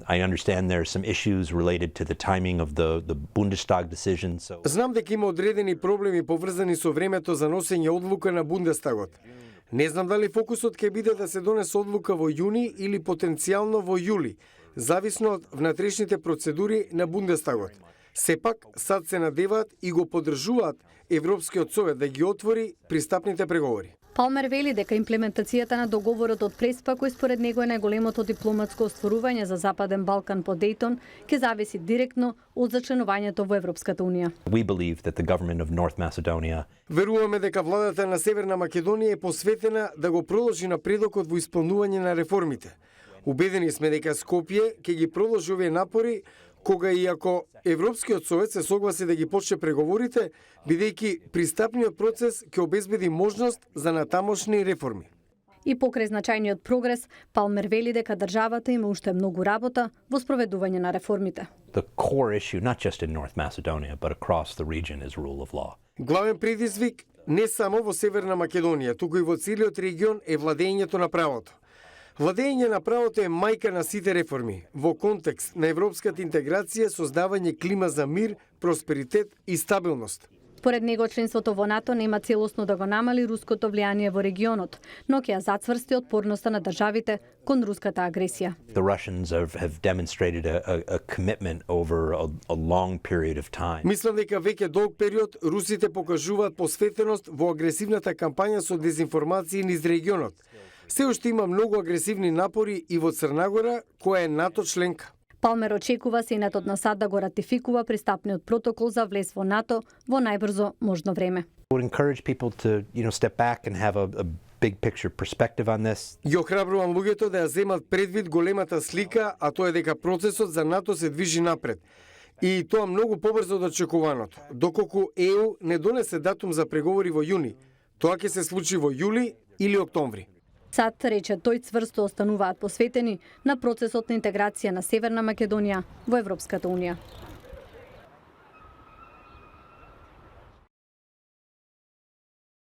I understand there are some issues related to the timing of the Bundestag decision. Знам дека има одредени проблеми поврзани со времето за носење одлука на Бундестагот. Не знам дали фокусот ќе биде да се донесе одлука во јуни или потенцијално во јули, зависно од внатрешните процедури на Бундестагот. Сепак, сад се надеваат и го поддржуваат Европскиот совет да ги отвори пристапните преговори. Палмер вели дека имплементацијата на договорот од Преспа, кој според него е најголемото дипломатско остварување за Западен Балкан по Дејтон, ќе зависи директно од зачленувањето во Европската унија. We believe that the government of North Macedonia Веруваме дека владата на Северна Македонија е посветена да го продолжи напредокот во исполнување на реформите. Убедени сме дека Скопје ќе ги продолжи овие напори кога и ако Европскиот совет се согласи да ги почне преговорите, бидејќи пристапниот процес ќе обезбеди можност за натамошни реформи. И покрај значајниот прогрес, Палмер вели дека државата има уште многу работа во спроведување на реформите. The core issue, not just in North Macedonia, but across the region, is rule of law. Главен предизвик не само во Северна Македонија, туку и во целиот регион е владењето на правото. Владење на правото е мајка на сите реформи. Во контекст на европската интеграција, создавање клима за мир, просперитет и стабилност. Според него, членството во НАТО нема целосно да го намали руското влијание во регионот, но ќе ја зацврсти отпорноста на државите кон руската агресија. The Russians have demonstrated a commitment over a long period of time. Мислам дека веќе долг период русите покажуваат посветеност во агресивната кампања со дезинформации низ регионот. Се уште има многу агресивни напори и во Црна Гора, која е НАТО членка. Палмер очекува Сенатот на САД да го ратификува пристапниот протокол за влез во НАТО во најбрзо можно време. I would encourage people to, step back and have a big picture perspective on this. Ја охрабрувам луѓето да ја земат предвид големата слика, а тоа е дека процесот за НАТО се движи напред. И тоа многу побрзо од очекуваното, доколку ЕУ не донесе датум за преговори во јуни. Тоа ќе се случи во јули или октомври. САД рече тој цврсто остануваат посветени на процесот на интеграција на Северна Македонија во Европската унија.